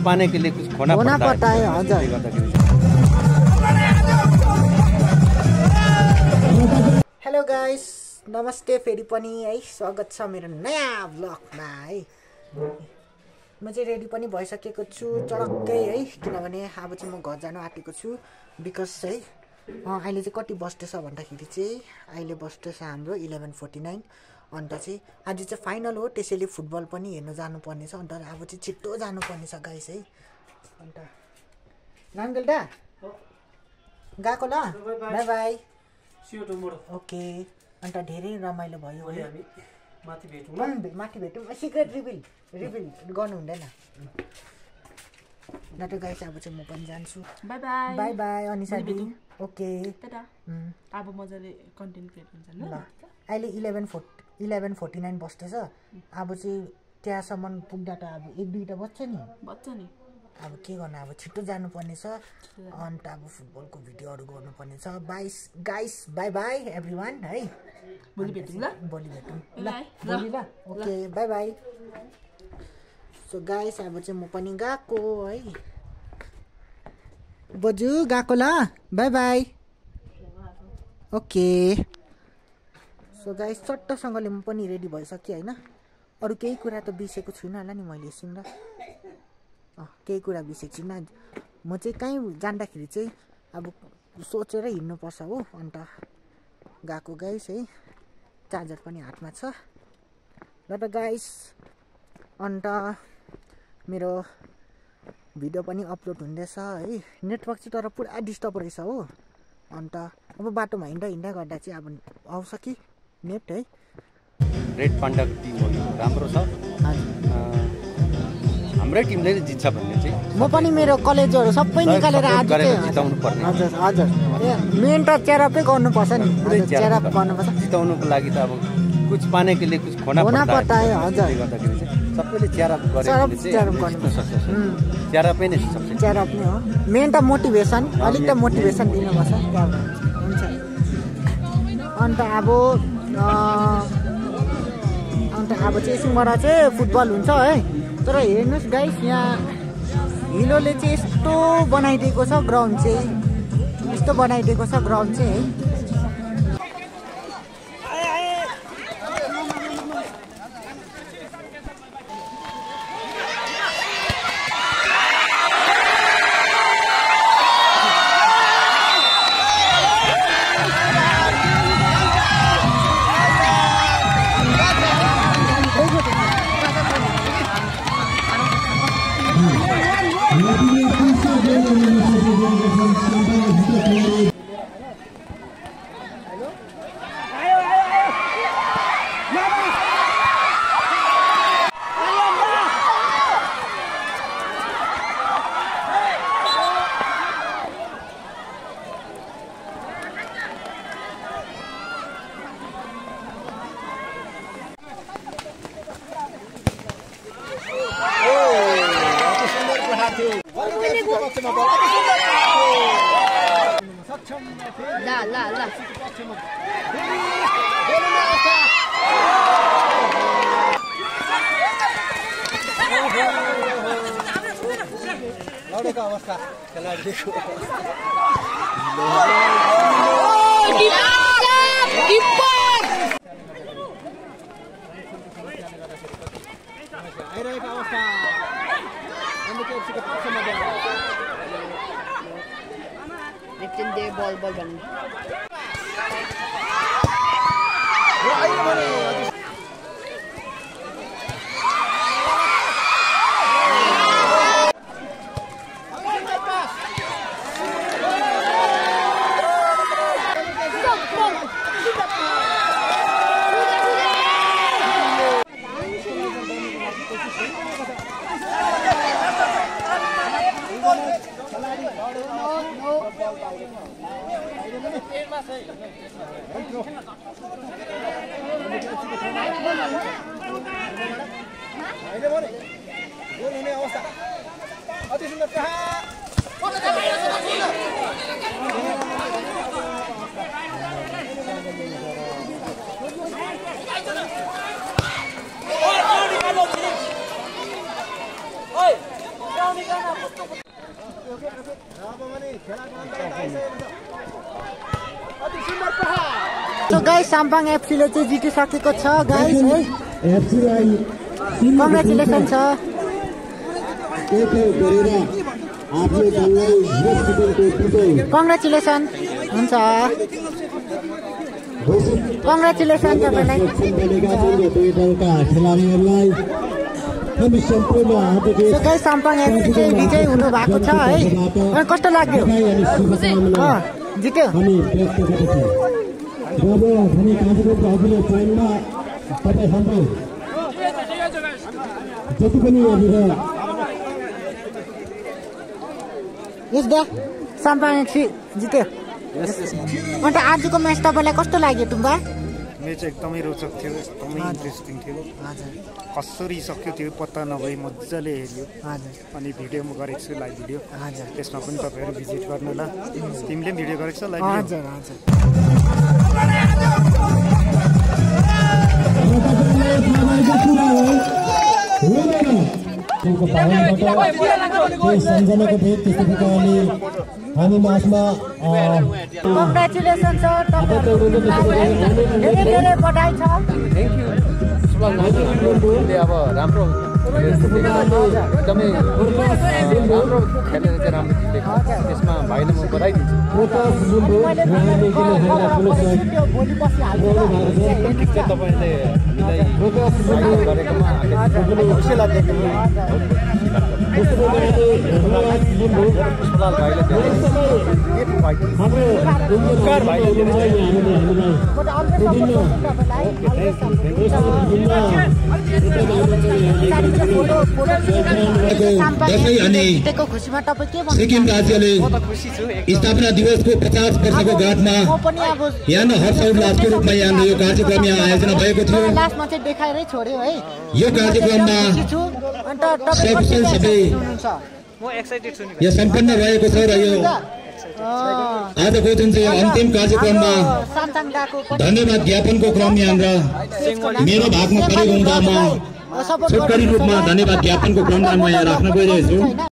पाने के लिए कुछ खोना पड़ता है। हजुर। हेलो गाइस, नमस्ते फेरि पनि है, स्वागत छ मेरो नयाँ भ्लगमा है। म चाहिँ रेडी पनि भइसकेको छु चडक्कै है, किनभने अब चाहिँ म घर जान आँटेको छु। बिकज है अहिले चाहिँ कति बज्दैछ भन्दाखेरि चाहिँ अहिले बज्दैछ हाम्रो 11:49। अन्त चाहिँ आज चाहिँ फाइनल हो, त्यसैले फुटबल पनि हेर्न जानुपर्ने छ। अन्त अब चाहिँ छिट्टो जानुपर्ने छ गाइस है। अन्त नाङ्गल दा गएको ल, बाई बाई, ओके। अन्त धेरै रमाइलो भयो है, माथि भेटौँ। सिक्रेट रिभिल गर्नु हुँदैन न त गाइस। अब चाहिँ म पनि जान्छु, by by, by by Anisa दिदी, ओके। अब मजाले कन्टेन्ट क्रिएट हुन्छ ल। अहिले 11:49 बज्दैछ। अब चाहिँ त्यहाँसम्म पुग्दा त अब 1-2 बज्छ नि। अब के गर्नु, अब छिट्टो जानुपर्ने छ। अन्त अब फुटबलको भिडियोहरू गर्नुपर्ने छ। गाइस बाई बाई एभ्रिवान है, भोलि भेटौँ ल, भोलि ल, okay bye bye. So guys अब चाहिँ म पनि गएको है, बजु गएको ल, bye bye, okay. So guys चट्टसँगले म पनि रेडी भइसकेँ होइन। अरू केही कुरा त बिर्सेको छुइनँ होला नि मैले, एकछिन र केही कुरा बिर्सेको छुइनँ। म चाहिँ कहीँ जाँदाखेरि चाहिँ अब सोचेर हिँड्नुपर्छ हो। अन्त गएको गाइस है, चार्जर पनि हातमा छ ल त गाइस। अन्त मेरो भिडियो पनि अपलोड हुँदैछ है। नेटवर्क चाहिँ तर पुरा डिस्टर्ब रहेछ हो। अन्त अब बाटोमा हिँड्दा गर्दा चाहिँ अब आउँछ कि नेट है। रेड पान्डाको टिम हो, राम्रो छ। हाम्रै टिमले जित्छ भन्ने चाहिँ म पनि मेरो कलेजहरू सबै निकालेर आज जिताउनु पर्ने। हजुर हजुर, मेन त चेयरअपै गर्नुपर्छ नि, चेयरअप गर्नुपर्छ। जिताउनुको लागि त अब कुछ पाने के लिए कुछ खोना पड़ता है। हजुर, गर्दाखेरि चाहिँ सबैले चेयरअप गरेर चेयरअपै नै सक्छ। चेयरअप नै हो मेन त, मोटिभेसन अलिक त मोटिभेसन दिनुपर्छ, हुन्छ। अन्त अब चाहिँ यसबाट चाहिँ फुटबल हुन्छ है। तर हेर्नुहोस् गाइस, यहाँ हिलोले चाहिँ यस्तो बनाइदिएको छ ग्राउन्ड चाहिँ, यस्तो बनाइदिएको छ ग्राउन्ड चाहिँ है। लडेको अवस्था खेलाडीको आइरहेको अवस्था बल भन्नु अति सुन्दर कहाँ सो गाइस साम्पाङ एफसीले चाहिँ जितिसकेको छ गाइस है एफसीलाई कङ्ग्रेचुलेसन छ कङ्ग्रेचुलेसन हुन्छ कङ्ग्रेचुलेसन तपाईँलाई साम्पाङ एफसी चाहिँ विजय हुनु भएको छ है कस्तो लाग्यो जित्यो साम्पाङ एफसी जित्यो अन्त आजको म्याच तपाईँलाई कस्तो लाग्यो टुम्बा म्याच एकदमै रोचक थियो एकदमै इन्ट्रेस्टिङ थियो कसरी सक्यो त्यो पत्ता नभई मजाले हेऱ्यो अनि भिडियो म गरेको छु लाइभ भिडियो त्यसमा पनि तपाईँहरू भिजिट गर्नु ल तिमीले पनि भिडियो गरेको छ लाइभ सम्झनाको भेट त्यस्तो प्रकारले हामी माझमा कङ्ग्रेचुलेसन छ धेरै बधाई छ थ्याङ्क यू सुभाषले अब राम्रो एकदमै राम्रो खेलेर चाहिँ राम्रो जितेको त्यसमा भाइले म बधाई दिन्छु तपाईँले हामीलाई गरेकोमा खुसी लागेको पुष्पलाल भाइले सिक्किम राज्यले स्थापना दिवसको 50 वर्षको गाँठमा यहाँ हर्षोल्लासको रूपमा यहाँ यो कार्यक्रम यहाँ आयोजना भएको थियो यो कार्यक्रममा सबै यहाँ सम्पन्न भएको छ र यो आजको जुन चाहिँ अन्तिम कार्यक्रममा धन्यवाद ज्ञापनको क्रम यहाँनिर मेरो भागमा परेको हुँदा म छोटकरी रूपमा धन्यवाद ज्ञापनको क्रमलाई म यहाँ राख्न गइरहेको छु।